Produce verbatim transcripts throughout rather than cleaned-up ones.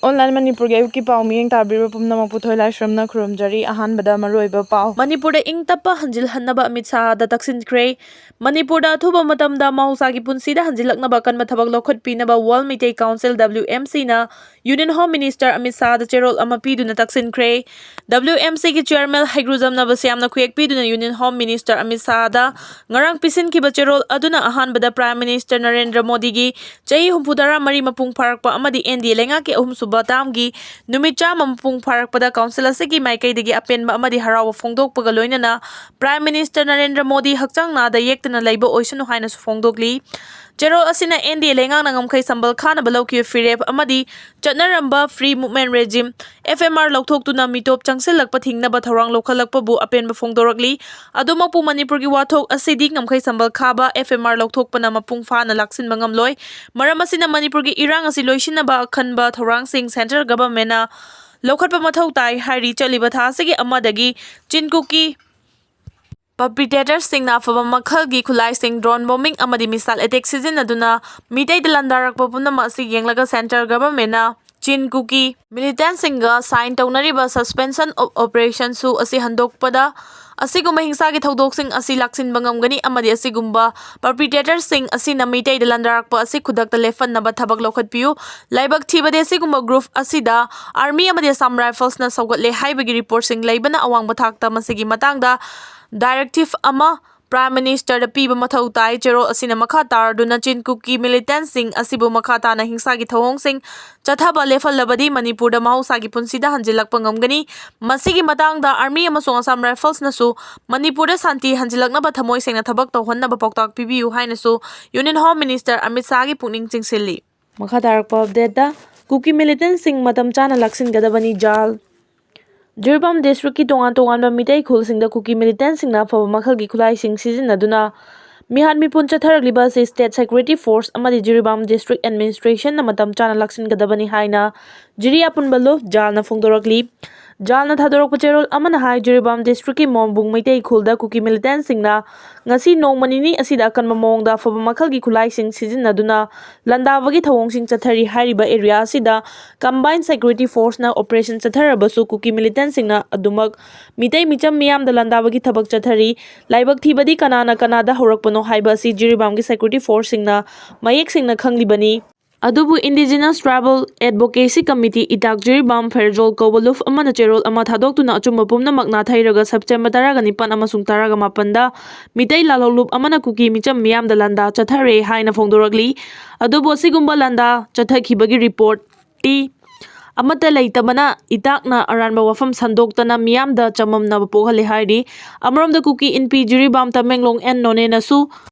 Online ꯃꯅꯤꯄꯨꯔꯒꯤ ꯑꯌꯨꯛꯀꯤ ꯄꯥꯎ ꯃꯤꯠꯌꯦꯡ ꯇꯥꯕꯤꯔꯤꯕ ꯄꯨꯝꯅꯃꯛꯄꯨ ꯊꯣꯏꯂꯥꯏꯁ꯭ꯔꯝꯅ ꯈꯨꯔꯨꯝꯖꯔꯤ꯫ ꯑꯍꯥꯟꯕꯗ ꯃꯔꯨꯑꯣꯏꯕ ꯄꯥꯎ꯫ ꯃꯅꯤꯄꯨꯔꯗ ꯏꯪ ꯇꯞꯄ ꯍꯟꯖꯤꯜꯍꯟꯅꯕ ꯑꯃꯤꯠ ꯁꯥꯍꯗ ꯇꯛꯁꯤꯟꯈ꯭ꯔꯦ꯫ ꯃꯅꯤꯄꯨꯔꯗ ꯑꯊꯨꯕ ꯃꯇꯝꯗ ꯃꯍꯧꯁꯥꯒꯤ ꯄꯨꯟꯁꯤꯗ ꯍꯟꯖꯤꯜꯂꯛꯅꯕ ꯑꯀꯟꯕ ꯊꯕꯛ ꯂꯧꯈꯠꯄꯤꯅꯕ World Meitei Council, W M C ꯅ Union Home Minister ꯑꯃꯤꯠ ꯁꯥꯍꯗ ꯆꯦꯔꯣꯜ ꯑꯃ ꯄꯤꯗꯨꯅ ꯇꯛꯁꯤꯟꯈ꯭ꯔꯦ꯫ W M C ꯒꯤ chairman ꯍꯩꯒ꯭ꯔꯨꯖꯝ ꯅꯕꯁ꯭ꯌꯥꯝꯅ ꯈꯨꯌꯦꯛ ꯄꯤꯗꯨꯅ Union Home Minister ꯑꯃꯤꯠ ꯁꯥꯍꯗ ꯉꯔꯥꯡ ꯄꯤꯁꯤꯟꯈꯤꯕ ꯆꯦꯔꯣꯜ ꯑꯗꯨꯅ ꯑꯍꯥꯟꯕꯗ Prime Minister ꯅꯔꯦꯟꯗ꯭ꯔ ꯃꯣꯗꯤꯒꯤ ꯆꯍꯤ ꯍꯨꯝꯐꯨꯇꯔꯥ ꯃꯔꯤ ꯃꯄꯨꯡ ꯐꯥꯔꯛꯄ ꯑꯃꯗꯤ N D A ꯂꯩꯉꯥꯛꯀꯤ ꯑꯍꯨꯝꯁꯨꯕ termꯒꯤ ꯅꯨꯃꯤꯠ ꯆꯥꯝꯃ ꯃꯄꯨꯡ ꯐꯥꯔꯛꯄꯗ council ꯑꯁꯤꯒꯤ ꯃꯥꯏꯀꯩꯗꯒꯤ ꯑꯄꯦꯟꯕ ꯑꯃꯗꯤ ꯍꯔꯥꯎꯕ ꯐꯣꯡꯗꯣꯛꯄꯒ ꯂꯣꯏꯅꯅ Prime Minister ꯅꯔꯦꯟꯗ꯭ꯔ ꯃꯣꯗꯤ ꯍꯛꯆꯥꯡ ꯅꯥꯗ ꯌꯦꯛꯇꯅ ꯂꯩꯕ ꯑꯣꯏꯁꯅꯨ ꯍꯥꯏꯅꯁꯨ ꯐꯣꯡꯗꯣꯛꯂꯤ꯫ ꯆꯦꯔꯣꯜ ꯑꯁꯤꯅ N D A ꯂꯩꯉꯥꯛꯅ ꯉꯝꯈꯩ ꯁꯝꯕꯜ ꯈꯥꯅꯕ ꯂꯧꯈꯤꯕ ꯐꯤꯔꯦꯞ ꯑꯃꯗꯤ ꯆꯠꯅꯔꯝꯕ Free Movement Regime, F M R ꯂꯧꯊꯣꯛꯇꯨꯅ ꯃꯤꯇꯣꯞ ꯆꯪꯁꯤꯜꯂꯛꯄ ꯊꯤꯡꯅꯕ ꯊꯧꯔꯥꯡ ꯂꯧꯈꯠꯂꯛꯄꯕꯨ ꯑꯄꯦꯟꯕ ꯐꯣꯡꯗꯣꯔꯛꯂꯤ꯫ ꯑꯗꯨꯃꯛꯄꯨ ꯃꯅꯤꯄꯨꯔꯒꯤ ꯋꯥꯊꯣꯛ ꯑꯁꯤꯗꯤ ꯉꯝꯈꯩ ꯁꯝꯕꯜ ꯈꯥꯕ F M R ꯂꯧꯊꯣꯛꯄꯅ ꯃꯄꯨꯡ ꯐꯥꯅ ꯂꯥꯛꯁꯤꯟꯕ ꯉꯝꯂꯣꯏ꯫ ꯃꯔꯝ ꯑꯁꯤꯅ ꯃꯅꯤꯄꯨꯔꯒꯤ ꯏꯔꯥꯡ ꯑꯁꯤ ꯂꯣꯏꯁꯤꯟꯅꯕ ꯑꯈꯟꯕ ꯊꯧꯔꯥꯡꯁꯤꯡ central governmentꯅ ꯂꯧꯈꯠꯄ ꯃꯊꯧ ꯇꯥꯏ ꯍꯥꯏꯔꯤ꯫ ꯆꯠꯂꯤꯕ ꯊꯥ ꯑꯁꯤꯒꯤ ꯑꯃꯗꯒꯤ ꯆꯤꯟ ꯀꯨꯀꯤ perpetratorꯁꯤꯡꯅ ꯑꯐꯕ ꯃꯈꯜꯒꯤ ꯈꯨꯠꯂꯥꯏꯁꯤꯡ, drone bombing ꯑꯃꯗꯤ missile attack ꯁꯤꯖꯤꯟꯅꯗꯨꯅ ꯃꯤꯇꯩꯗ ꯂꯥꯟꯗꯥꯔꯛꯄ ꯄꯨꯝꯅꯃꯛ ꯑꯁꯤ ꯌꯦꯡꯂꯒ central governmentꯅ ꯆꯤꯟ ꯀꯨꯀꯤ militantꯁꯤꯡꯒ sign ꯇꯧꯅꯔꯤꯕ suspension of operationꯁꯨ ꯑꯁꯤ ꯍꯟꯗꯣꯛꯄꯗ ꯑꯁꯤꯒꯨꯝꯕ ꯍꯤꯡꯁꯥꯒꯤ ꯊꯧꯗꯣꯛꯁꯤꯡ ꯑꯁꯤ ꯂꯥꯛꯁꯤꯟꯕ ꯉꯝꯒꯅꯤ ꯑꯃꯗꯤ ꯑꯁꯤꯒꯨꯝꯕ perpetratorꯁꯤꯡ ꯑꯁꯤꯅ ꯃꯤꯇꯩꯗ ꯂꯥꯟꯗꯥꯔꯛꯄ ꯑꯁꯤ ꯈꯨꯗꯛꯇ ꯂꯦꯞꯍꯟꯅꯕ ꯊꯕꯛ ꯂꯧꯈꯠꯄꯤꯌꯨ꯫ ꯂꯥꯏꯕꯛ ꯊꯤꯕꯗꯤ ꯑꯁꯤꯒꯨꯝꯕ group ꯑꯁꯤꯗ Army ꯑꯃꯗꯤ Assam Riflesꯅ ꯁꯧꯒꯠꯂꯦ ꯍꯥꯏꯕꯒꯤ reportꯁꯤꯡ ꯂꯩꯕꯅ ꯑꯋꯥꯡꯕ ꯊꯥꯛꯇ ꯃꯁꯤꯒꯤ ꯃꯇꯥꯡꯗ directive ꯑꯃ Prime Ministerꯗ ꯄꯤꯕ ꯃꯊꯧ ꯇꯥꯏ꯫ ꯆꯦꯔꯣꯜ ꯑꯁꯤꯅ ꯃꯈꯥ ꯇꯥꯔꯗꯨꯅ ꯆꯤꯟ ꯀꯨꯀꯤ militantꯁꯤꯡ ꯑꯁꯤꯕꯨ ꯃꯈꯥ ꯇꯥꯅ ꯍꯤꯡꯁꯥꯒꯤ ꯊꯧꯑꯣꯡꯁꯤꯡ ꯆꯠꯊꯕ ꯂꯦꯞꯍꯜꯂꯕꯗꯤ ꯃꯅꯤꯄꯨꯔꯗ ꯃꯍꯧꯁꯥꯒꯤ ꯄꯨꯟꯁꯤꯗ ꯍꯟꯖꯤꯜꯂꯛꯄ ꯉꯝꯒꯅꯤ꯫ ꯃꯁꯤꯒꯤ ꯃꯇꯥꯡꯗ Army ꯑꯃꯁꯨꯡ Assam Riflesꯅꯁꯨ ꯃꯅꯤꯄꯨꯔꯗ ꯁꯥꯟꯇꯤ ꯍꯟꯖꯤꯜꯂꯛꯅꯕ ꯊꯃꯣꯏ ꯁꯦꯡꯅ ꯊꯕꯛ ꯇꯧꯍꯟꯅꯕ ꯄꯥꯎꯇꯥꯛ ꯄꯤꯕꯤꯌꯨ ꯍꯥꯏꯅꯁꯨ Union Home Minister ꯑꯃꯤꯠ ꯁꯥꯍꯒꯤ ꯄꯨꯛꯅꯤꯡ ꯆꯤꯡꯁꯤꯜꯂꯤ꯫ ꯃꯈꯥ ꯇꯥꯔꯛꯄ updateꯇ, ꯀꯨꯀꯤ militantꯁꯤꯡ ꯃꯇꯝ ꯆꯥꯅ ꯂꯥꯛꯁꯤꯟꯒꯗꯕꯅꯤ꯫ ꯖꯥꯜ꯫ ꯖꯤꯔꯤꯕꯥꯝ districtꯀꯤ ꯇꯣꯉꯥꯟ ꯇꯣꯉꯥꯟꯕ ꯃꯤꯇꯩ ꯈꯨꯜꯁꯤꯡꯗ ꯀꯨꯀꯤ militantꯁꯤꯡꯅ ꯑꯐꯕ ꯃꯈꯜꯒꯤ ꯈꯨꯠꯂꯥꯏꯁꯤꯡ ꯁꯤꯖꯤꯟꯅꯗꯨꯅ ꯃꯤꯍꯥꯠ ꯃꯤꯄꯨꯟ ꯆꯠꯊꯔꯛꯂꯤꯕ ꯑꯁꯤ state security force ꯑꯃꯗꯤ ꯖꯤꯔꯤꯕꯥꯝ district administrationꯅ ꯃꯇꯝ ꯆꯥꯅ ꯂꯥꯛꯁꯤꯟꯒꯗꯕꯅꯤ ꯍꯥꯏꯅ ꯖꯤꯔꯤ ꯑꯄꯨꯟꯕ ꯂꯨꯞ ꯖꯥꯜꯅ ꯐꯣꯡꯗꯣꯔꯛꯂꯤ꯫ ꯖꯥꯜꯅ ꯊꯥꯗꯣꯔꯛꯄ ꯆꯦꯔꯣꯜ ꯑꯃꯅ ꯍꯥꯏ, ꯖꯤꯔꯤꯕꯥꯝ ꯗꯤꯁꯇ꯭ꯔꯤꯛꯀꯤ ꯃꯣꯝꯕꯨꯡ ꯃꯩꯇꯩ ꯈꯨꯜꯗ ꯀꯨꯀꯤ ꯃꯤꯂꯤꯇꯦꯟꯁꯤꯡꯅ ꯉꯁꯤ ꯅꯣꯡꯃ ꯅꯤꯅꯤ ꯑꯁꯤꯗ ꯑꯀꯟꯕ ꯃꯑꯣꯡꯗ ꯑꯐꯕ ꯃꯈꯜꯒꯤ ꯈꯨꯠꯂꯥꯏꯁꯤꯡ ꯁꯤꯖꯤꯟꯅꯗꯨꯅ ꯂꯥꯟꯗꯥꯕꯒꯤ ꯊꯧꯑꯣꯡꯁꯤꯡ ꯆꯠꯊꯔꯤ꯫ ꯍꯥꯏꯔꯤꯕ ꯑꯦꯔꯤꯌꯥ ꯑꯁꯤꯗ ꯀꯝꯕꯥꯏꯟ ꯁꯦꯀ꯭ꯌꯨꯔꯤꯇꯤ ꯐꯣꯔꯁꯅ ꯑꯣꯄꯔꯦꯁꯟ ꯆꯠꯊꯔꯕꯁꯨ ꯀꯨꯀꯤ ꯃꯤꯂꯤꯇꯦꯟꯁꯤꯡꯅ ꯑꯗꯨꯃꯛ ꯃꯤꯇꯩ ꯃꯤꯆꯝ ꯃꯤꯌꯥꯝꯗ ꯂꯥꯟꯗꯥꯕꯒꯤ ꯊꯕꯛ ꯆꯠꯊꯔꯤ꯫ ꯂꯥꯏꯕꯛ ꯊꯤꯕꯗꯤ ꯀꯅꯥꯅ ꯀꯅꯥꯗ ꯍꯧꯔꯛꯄꯅꯣ ꯍꯥꯏꯕ ꯑꯁꯤ ꯖꯤꯔꯤꯕꯥꯝꯒꯤ ꯁꯦꯀ꯭ꯌꯨꯔꯤꯇꯤ ꯐꯣꯔꯁꯁꯤꯡꯅ ꯃꯌꯦꯛ ꯁꯦꯡꯅ ꯈꯪꯂꯤꯕꯅꯤ꯫ ꯑꯗꯨꯕꯨ Indigenous Tribal Advocacy Committee, ꯏꯇꯥꯛ Jiribam Pherzawl ꯀꯧꯕ ꯂꯨꯞ ꯑꯃꯅ ꯆꯦꯔꯣꯜ ꯑꯃ ꯊꯥꯗꯣꯛꯇꯨꯅ ꯑꯆꯨꯝꯕ ꯄꯨꯝꯅꯃꯛ ꯅꯥꯊꯩꯔꯒ ꯁꯦꯞꯇꯦꯝꯕꯔ ꯇꯔꯥꯒ ꯅꯤꯄꯥꯟ ꯑꯃꯁꯨꯡ ꯇꯔꯥꯒ ꯃꯥꯄꯟꯗ ꯃꯤꯇꯩ ꯂꯥꯜꯍꯧ ꯂꯨꯞ ꯑꯃꯅ ꯀꯨꯀꯤ ꯃꯤꯆꯝ ꯃꯤꯌꯥꯝꯗ ꯂꯥꯟꯗꯥ ꯆꯠꯊꯔꯦ ꯍꯥꯏꯅ ꯐꯣꯡꯗꯣꯔꯛꯂꯤ꯫ ꯑꯗꯨꯕꯨ ꯑꯁꯤꯒꯨꯝꯕ ꯂꯥꯟꯗꯥ ꯆꯠꯊꯈꯤꯕꯒꯤ ꯔꯤꯄꯣꯔꯠꯇꯤ ꯑꯃꯠꯇ ꯂꯩꯇꯕꯅ ꯏꯇꯥꯛꯅ ꯑꯔꯥꯟꯕ ꯋꯥꯐꯝ ꯁꯟꯗꯣꯛꯇꯅ ꯃꯤꯌꯥꯝꯗ ꯆꯃꯝꯅꯕ ꯄꯣꯛꯍꯜꯂꯦ ꯍꯥꯏꯔꯤ꯫ ꯑꯃꯔꯣꯝꯗ ꯀꯨꯀꯤ ꯏꯟꯄꯤ ꯖꯤꯔꯤꯕꯥꯝ ꯇꯃꯦꯡꯂꯣꯡ ꯑꯦꯟ ꯅꯣꯅꯦꯅꯁꯨ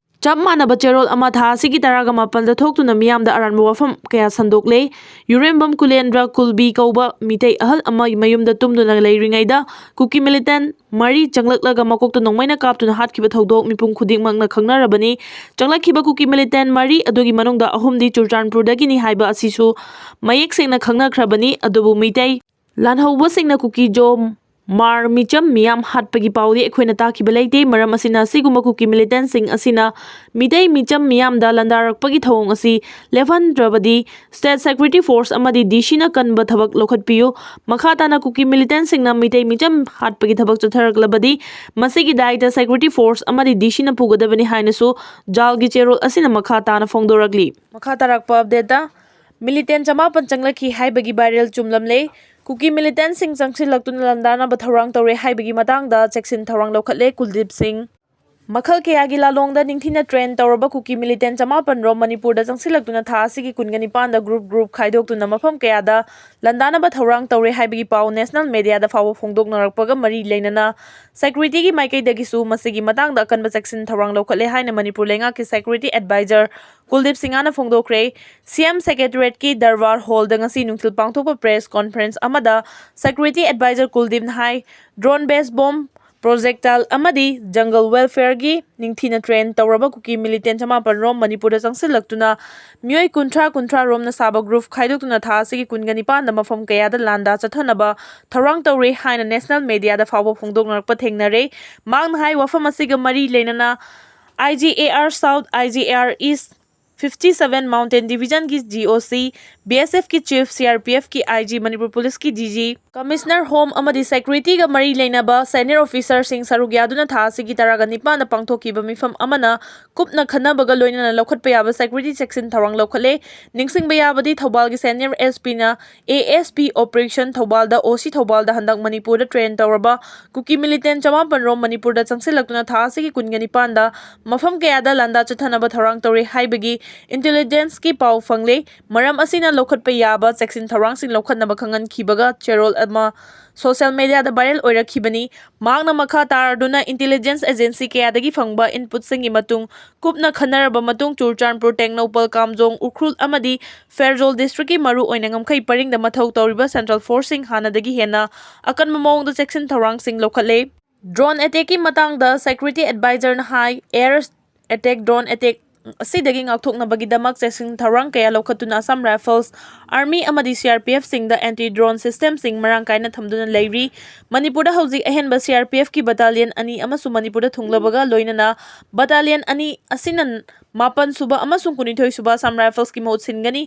ꯆꯞ ꯃꯥꯟꯅꯕ ꯆꯦꯔꯣꯜ ꯑꯃ ꯊꯥ ꯑꯁꯤꯒꯤ ꯇꯔꯥꯒ ꯃꯥꯄꯟꯗ ꯊꯣꯛꯇꯨꯅ ꯃꯤꯌꯥꯝꯗ ꯑꯔꯥꯟꯕ ꯋꯥꯐꯝ ꯀꯌꯥ ꯁꯟꯗꯣꯛꯂꯦ꯫ ꯌꯨꯔꯦꯝꯕꯝ ꯀꯨꯂꯦꯟꯗ꯭ꯔ ꯀꯨꯜꯕꯤ ꯀꯧꯕ ꯃꯤꯇꯩ ꯑꯍꯜ ꯑꯃ ꯃꯌꯨꯝꯗ ꯇꯨꯝꯗꯨꯅ ꯂꯩꯔꯤꯉꯩꯗ ꯀꯨꯀꯤ ꯃꯤꯂꯤꯇꯦꯟ ꯃꯔꯤ ꯆꯪꯂꯛꯂꯒ ꯃꯀꯣꯛꯇ ꯅꯣꯡꯃꯩꯅ ꯀꯥꯞꯇꯨꯅ ꯍꯥꯠꯈꯤꯕ ꯊꯧꯗꯣꯛ ꯃꯤꯄꯨꯝ ꯈꯨꯗꯤꯡꯃꯛꯅ ꯈꯪꯅꯔꯕꯅꯤ꯫ ꯆꯪꯂꯛꯈꯤꯕ ꯀꯨꯀꯤ ꯃꯤꯂꯤꯇꯦꯟ ꯃꯔꯤ ꯑꯗꯨꯒꯤ ꯃꯅꯨꯡꯗ ꯑꯍꯨꯝꯗꯤ ꯆꯨꯔꯆꯥꯟꯄꯨꯔꯗꯒꯤꯅꯤ ꯍꯥꯏꯕ ꯑꯁꯤꯁꯨ ꯃꯌꯦꯛ ꯁꯦꯡꯅ ꯈꯪꯅꯈ꯭ꯔꯕꯅꯤ꯫ ꯑꯗꯨꯕꯨ ꯃꯤꯇꯩ ꯂꯥꯟꯍꯧꯕꯁꯤꯡꯅ ꯀꯨꯀꯤ ꯖꯣ ꯃꯥꯔ ꯃꯤꯆꯝ ꯃꯤꯌꯥꯝ ꯍꯥꯠꯄꯒꯤ ꯄꯥꯎꯗꯤ ꯑꯩꯈꯣꯏꯅ ꯇꯥꯈꯤꯕ ꯂꯩꯇꯦ꯫ ꯃꯔꯝ ꯑꯁꯤꯅ ꯑꯁꯤꯒꯨꯝꯕ ꯀꯨꯀꯤ ꯃꯤꯂꯤꯇꯦꯟꯁꯤꯡ ꯑꯁꯤꯅ ꯃꯤꯇꯩ ꯃꯤꯆꯝ ꯃꯤꯌꯥꯝꯗ ꯂꯥꯟꯗꯥꯔꯛꯄꯒꯤ ꯊꯧꯑꯣꯡ ꯑꯁꯤ ꯂꯦꯞꯍꯟꯗ꯭ꯔꯕꯗꯤ ꯁ꯭ꯇꯦꯠ ꯁꯦꯀ꯭ꯌꯨꯔꯤꯇꯤ ꯐꯣꯔꯁ ꯑꯃꯗꯤ ꯗꯤ ꯁꯤꯅ ꯀꯟꯕ ꯊꯕꯛ ꯂꯧꯈꯠꯄꯤꯌꯨ꯫ ꯃꯈꯥ ꯇꯥꯅ ꯀꯨꯀꯤ ꯃꯤꯂꯤꯇꯦꯟꯁꯤꯡꯅ ꯃꯤꯇꯩ ꯃꯤꯆꯝ ꯍꯥꯠꯄꯒꯤ ꯊꯕꯛ ꯆꯠꯊꯔꯛꯂꯕꯗꯤ ꯃꯁꯤꯒꯤ ꯗꯥꯏꯇ ꯁꯦꯀ꯭ꯌꯨꯔꯤꯇꯤ ꯐꯣꯔꯁ ꯑꯃꯗꯤ ꯗꯤ ꯁꯤꯅ ꯄꯨꯒꯗꯕꯅꯤ ꯍꯥꯏꯅꯁꯨ ꯖꯥꯜꯒꯤ ꯆꯦꯔꯣꯜ ꯑꯁꯤꯅ ꯃꯈꯥ ꯇꯥꯅ ꯐꯣꯡꯗꯣꯔꯛꯂꯤ꯫ ꯃꯈꯥ ꯇꯥꯔꯛꯄ ꯑꯞꯗꯦꯠꯇ ꯃꯤꯂꯤꯇꯦꯟ ꯆꯃꯥꯄꯟ ꯆꯪꯂꯛꯈꯤ ꯍꯥꯏꯕꯒꯤ ꯚꯥꯏꯔꯦꯜ ꯆꯨꯝꯂꯝꯂꯦ꯫ ꯀꯨꯀꯤ ꯃꯤꯂꯤꯇꯦꯟꯁꯤꯡ ꯆꯪꯁꯤꯜꯂꯛꯇꯨꯅ ꯂꯥꯟꯗꯥꯅꯕ ꯊꯧꯔꯥꯡ ꯇꯧꯔꯦ ꯍꯥꯏꯕꯒꯤ ꯃꯇꯥꯡꯗ ꯆꯦꯛꯁꯤꯟ ꯊꯧꯔꯥꯡ ꯂꯧꯈꯠꯂꯦ ꯀꯨꯜꯗꯤꯞ ꯁꯤꯡ꯫ ꯃꯈꯜ ꯀꯌꯥꯒꯤ ꯂꯥꯂꯣꯡꯗ ꯅꯤꯡꯊꯤꯅ ꯇ꯭ꯔꯦꯟ ꯇꯧꯔꯕ ꯀꯨꯀꯤ ꯃꯤꯂꯤꯇꯦꯟ ꯆꯃꯥꯄꯟ ꯔꯣꯝ ꯃꯅꯤꯄꯨꯔꯗ ꯆꯪꯁꯤꯜꯂꯛꯇꯨꯅ ꯊꯥ ꯑꯁꯤꯒꯤ ꯀꯨꯟꯒ ꯅꯤꯄꯥꯟꯗ ꯒ꯭ꯔꯨꯞ ꯒ꯭ꯔꯨꯞ ꯈꯥꯏꯗꯣꯛꯇꯨꯅ ꯃꯐꯝ ꯀꯌꯥꯗ ꯂꯥꯟꯗꯥꯅꯕ ꯊꯧꯔꯥꯡ ꯇꯧꯔꯦ ꯍꯥꯏꯕꯒꯤ ꯄꯥꯎ ꯅꯦꯁꯅꯦꯜ ꯃꯦꯗꯤꯌꯥꯗ ꯐꯥꯎꯕ ꯐꯣꯡꯗꯣꯛꯅꯔꯛꯄꯒ ꯃꯔꯤ ꯂꯩꯅꯅ ꯁꯦꯀ꯭ꯌꯨꯔꯤꯇꯤꯒꯤ ꯃꯥꯏꯀꯩꯗꯒꯤꯁꯨ ꯃꯁꯤꯒꯤ ꯃꯇꯥꯡꯗ ꯑꯀꯟꯕ ꯆꯦꯛꯁꯤꯟ ꯊꯧꯔꯥꯡ ꯂꯧꯈꯠꯂꯦ ꯍꯥꯏꯅ ꯃꯅꯤꯄꯨꯔ ꯂꯩꯉꯥꯛꯀꯤ ꯁꯦꯀ꯭ꯌꯨꯔꯤꯇꯤ ꯑꯦꯗꯚꯥꯏꯖꯔ ꯀꯨꯜꯗꯤꯞ ꯁꯤꯡꯍꯅ ꯐꯣꯡꯗꯣꯛꯈ꯭ꯔꯦ꯫ ꯁꯤ ꯑꯦꯝ ꯁꯦꯀ꯭ꯔꯦꯇꯔꯤꯌꯦꯠꯀꯤ ꯗꯔꯕꯥꯔ ꯍꯣꯜꯗ ꯉꯁꯤ ꯅꯨꯡꯊꯤꯜ ꯄꯥꯡꯊꯣꯛꯄ ꯄ꯭ꯔꯦꯁ ꯀꯣꯟꯐꯔꯦꯟꯁ ꯑꯃꯗ ꯁꯦꯀ꯭ꯌꯨꯔꯤꯇꯤ ꯑꯦꯗꯚꯥꯏꯖꯔ ꯀꯨꯜꯗꯤꯞꯅ ꯍꯥꯏ, ꯗ꯭ꯔꯣꯟ ꯕꯦꯁ ꯕꯣꯝ ꯄ꯭ꯔꯣꯖꯦꯛꯇꯥꯏꯜ ꯑꯃꯗꯤ ꯖꯪꯒꯜ ꯋꯦꯜꯐꯤꯌꯔꯒꯤ ꯅꯤꯡꯊꯤꯅ ꯇ꯭ꯔꯦꯟ ꯇꯧꯔꯕ ꯀꯨꯀꯤ ꯃꯤꯂꯤꯇꯦꯟ ꯆꯃꯥꯄꯟ ꯔꯣꯝ ꯃꯅꯤꯄꯨꯔꯗ ꯆꯪꯁꯤꯜꯂꯛꯇꯨꯅ ꯃꯤꯑꯣꯏ ꯀꯨꯟꯊ꯭ꯔꯥ ꯀꯨꯟꯊ꯭ꯔꯥ ꯔꯣꯝꯅ ꯁꯥꯕ ꯒ꯭ꯔꯨꯞ ꯈꯥꯏꯗꯣꯛꯇꯨꯅ ꯊꯥ ꯑꯁꯤꯒꯤ ꯀꯨꯟꯒ ꯅꯤꯄꯥꯟꯗ ꯃꯐꯝ ꯀꯌꯥꯗ ꯂꯥꯟꯗꯥ ꯆꯠꯊꯅꯕ ꯊꯧꯔꯥꯡ ꯇꯧꯔꯦ ꯍꯥꯏꯅ ꯅꯦꯁꯅꯦꯜ ꯃꯦꯗꯤꯌꯥꯗ ꯐꯥꯎꯕ ꯐꯣꯡꯗꯣꯛꯅꯔꯛꯄ ꯊꯦꯡꯅꯔꯦ꯫ ꯃꯍꯥꯛꯅ ꯍꯥꯏ, ꯋꯥꯐꯝ ꯑꯁꯤꯒ ꯃꯔꯤ ꯂꯩꯅꯅ I G A R South, I G A R East, fifty seven Mountain Division ꯒꯤ G O C, B S F ꯀꯤ chief, C R P F ꯀꯤ I G, ꯃꯅꯤꯄꯨꯔ ꯄꯨꯂꯤꯁꯀꯤ D G, Commissioner Home ꯑꯃꯗꯤ security ꯒ ꯃꯔꯤ ꯂꯩꯅꯕ senior officer ꯁꯤꯡ ꯁꯔꯨꯛ ꯌꯥꯗꯨꯅ ꯊꯥ ꯑꯁꯤꯒꯤ ꯇꯔꯥꯒ ꯅꯤꯄꯥꯟꯗ ꯄꯥꯡꯊꯣꯛꯈꯤꯕ ꯃꯤꯐꯝ ꯑꯃꯅ ꯀꯨꯞꯅ ꯈꯟꯅꯕꯒ ꯂꯣꯏꯅꯅ ꯂꯧꯈꯠꯄ ꯌꯥꯕ security ꯆꯦꯛꯁꯤꯟ ꯊꯧꯔꯥꯡ ꯂꯧꯈꯠꯂꯦ꯫ ꯅꯤꯡꯁꯤꯡꯕ ꯌꯥꯕꯗꯤ, ꯊꯧꯕꯥꯜꯒꯤ senior S P ꯅ A S P operation ꯊꯧꯕꯥꯜꯗ, O C ꯊꯧꯕꯥꯜꯗ ꯍꯟꯗꯛ ꯃꯅꯤꯄꯨꯔꯗ ꯇ꯭ꯔꯦꯟ ꯇꯧꯔꯕ ꯀꯨꯀꯤ ꯃꯤꯂꯤꯇꯦꯟ ꯆꯃꯥꯄꯟ ꯔꯣꯝ ꯃꯅꯤꯄꯨꯔꯗ ꯆꯪꯁꯤꯜꯂꯛꯇꯨꯅ ꯊꯥ ꯑꯁꯤꯒꯤ ꯀꯨꯟꯒ ꯅꯤꯄꯥꯟꯗ ꯃꯐꯝ ꯀꯌꯥꯗ ꯂꯥꯟꯗꯥ ꯆꯠꯊꯅꯕ ꯊꯧꯔꯥꯡ ꯇꯧꯔꯦ ꯍꯥꯏꯕꯒꯤ intelligence ꯀꯤ ꯄꯥꯎ ꯐꯪꯂꯦ꯫ ꯃꯔꯝ ꯑꯁꯤꯅ ꯂꯧꯈꯠꯄ ꯌꯥꯕ ꯆꯦꯛꯁꯤꯟ ꯊꯧꯔꯥꯡꯁꯤꯡ ꯂꯧꯈꯠꯅꯕ ꯈꯪꯍꯟꯈꯤꯕꯒ ꯆꯦꯔꯣꯜ ꯑꯃ social media ꯗ viral ꯑꯣꯏꯔꯛꯈꯤꯕꯅꯤ꯫ ꯃꯍꯥꯛꯅ ꯃꯈꯥ ꯇꯥꯔꯗꯨꯅ intelligence agency ꯀꯌꯥꯗꯒꯤ ꯐꯪꯕ input ꯁꯤꯡꯒꯤ ꯃꯇꯨꯡ ꯀꯨꯞꯅ ꯈꯟꯅꯔꯕ ꯃꯇꯨꯡ ꯆꯨꯔꯆꯥꯟꯄꯨꯔ, ꯇꯦꯡꯅꯧꯄꯜ, ꯀꯥꯝꯖꯣꯡ, ꯎꯈ꯭ꯔꯨꯜ ꯑꯃꯗꯤ ꯐꯦꯔꯖꯣꯜ district ꯀꯤ ꯃꯔꯨ ꯑꯣꯏꯅ ꯉꯝꯈꯩ ꯄꯔꯤꯡꯗ ꯃꯊꯧ ꯇꯧꯔꯤꯕ central force ꯁꯤꯡ ꯍꯥꯟꯅꯗꯒꯤ ꯍꯦꯟꯅ ꯑꯀꯟꯕ ꯃꯑꯣꯡꯗ ꯆꯦꯛꯁꯤꯟ ꯊꯧꯔꯥꯡꯁꯤꯡ ꯂꯧꯈꯠꯂꯦ꯫ Drone attack ꯀꯤ ꯃꯇꯥꯡꯗ security advisor ꯅ ꯍꯥꯏ, air attack, drone attack ꯑꯁꯤꯗꯒꯤ ꯉꯥꯛꯊꯣꯛꯅꯕꯒꯤꯗꯃꯛ ꯆꯦꯛꯁꯤꯟ ꯊꯧꯔꯥꯡ ꯀꯌꯥ ꯂꯧꯈꯠꯇꯨꯅ Assam Rifles, Army ꯑꯃꯗꯤ C R P F ꯁꯤꯡꯗ anti drone system ꯁꯤꯡ ꯃꯔꯥꯡ ꯀꯥꯏꯅ ꯊꯝꯗꯨꯅ ꯂꯩꯔꯤ꯫ ꯃꯅꯤꯄꯨꯔꯗ ꯍꯧꯖꯤꯛ ꯑꯍꯦꯟꯕ C R P F ꯀꯤ battalion ꯑꯅꯤ ꯑꯃꯁꯨ ꯃꯅꯤꯄꯨꯔꯗ ꯊꯨꯡꯂꯕꯒ ꯂꯣꯏꯅꯅ battalion ꯑꯅꯤ ꯑꯁꯤꯅ ꯃꯥꯄꯟ ꯁꯨꯕ ꯑꯃꯁꯨꯡ ꯀꯨꯟꯅꯤꯊꯣꯏ ꯁꯨꯕ Assam Rifles ꯀꯤ ꯃꯍꯨꯠ ꯁꯤꯟꯒꯅꯤ꯫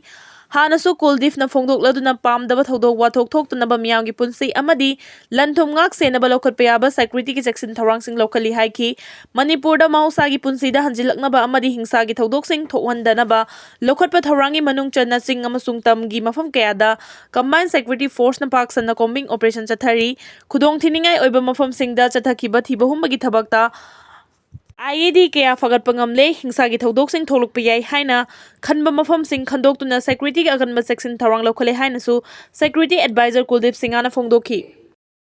ꯍꯥꯟꯅꯁꯨ ꯀꯨꯜꯗꯤꯞꯅ ꯐꯣꯡꯗꯣꯛꯂꯗꯨꯅ ꯄꯥꯝꯗꯕ ꯊꯧꯗꯣꯛ ꯋꯥꯊꯣꯛ ꯊꯣꯛꯇꯅꯕ ꯃꯤꯌꯥꯝꯒꯤ ꯄꯨꯟꯁꯤ ꯑꯃꯗꯤ ꯂꯟ ꯊꯨꯝ ꯉꯥꯛ ꯁꯦꯟꯅꯕ ꯂꯧꯈꯠꯄ ꯌꯥꯕ security ꯒꯤ ꯆꯦꯛꯁꯤꯟ ꯊꯧꯔꯥꯡꯁꯤꯡ ꯂꯧꯈꯠꯂꯤ ꯍꯥꯏꯈꯤ꯫ ꯃꯅꯤꯄꯨꯔꯗ ꯃꯍꯧꯁꯥꯒꯤ ꯄꯨꯟꯁꯤꯗ ꯍꯟꯖꯤꯜꯂꯛꯅꯕ ꯑꯃꯗꯤ ꯍꯤꯡꯁꯥꯒꯤ ꯊꯧꯗꯣꯛꯁꯤꯡ ꯊꯣꯛꯍꯟꯗꯅꯕ ꯂꯧꯈꯠꯄ ꯊꯧꯔꯥꯡꯒꯤ ꯃꯅꯨꯡ ꯆꯟꯅ ꯆꯤꯡ ꯑꯃꯁꯨꯡ ꯇꯝꯒꯤ ꯃꯐꯝ ꯀꯌꯥꯗ combined security force ꯅ ꯄꯥꯛ ꯁꯟꯅ combing operation ꯆꯠꯊꯔꯤ꯫ ꯈꯨꯗꯣꯡ ꯊꯤꯅꯤꯡꯉꯥꯏ ꯑꯣꯏꯕ ꯃꯐꯝꯁꯤꯡꯗ ꯆꯠꯊꯈꯤꯕ ꯊꯤꯕ ꯍꯨꯝꯕꯒꯤ ꯊꯕꯛꯇ I E D ꯀꯌꯥ ꯐꯒꯠꯄ ꯉꯝꯂꯦ, ꯍꯤꯡꯁꯥꯒꯤ ꯊꯧꯗꯣꯛꯁꯤꯡ ꯊꯣꯛꯂꯛꯄ ꯌꯥꯏ ꯍꯥꯏꯅ ꯈꯟꯕ ꯃꯐꯝꯁꯤꯡ ꯈꯟꯗꯣꯛꯇꯨꯅ security ꯒꯤ ꯑꯀꯟꯕ ꯆꯦꯛꯁꯤꯟ ꯊꯧꯔꯥꯡ ꯂꯧꯈꯠꯂꯦ ꯍꯥꯏꯅꯁꯨ security advisor ꯀꯨꯜꯗꯤꯞ ꯁꯤꯡꯍꯅ ꯐꯣꯡꯗꯣꯛꯈꯤ꯫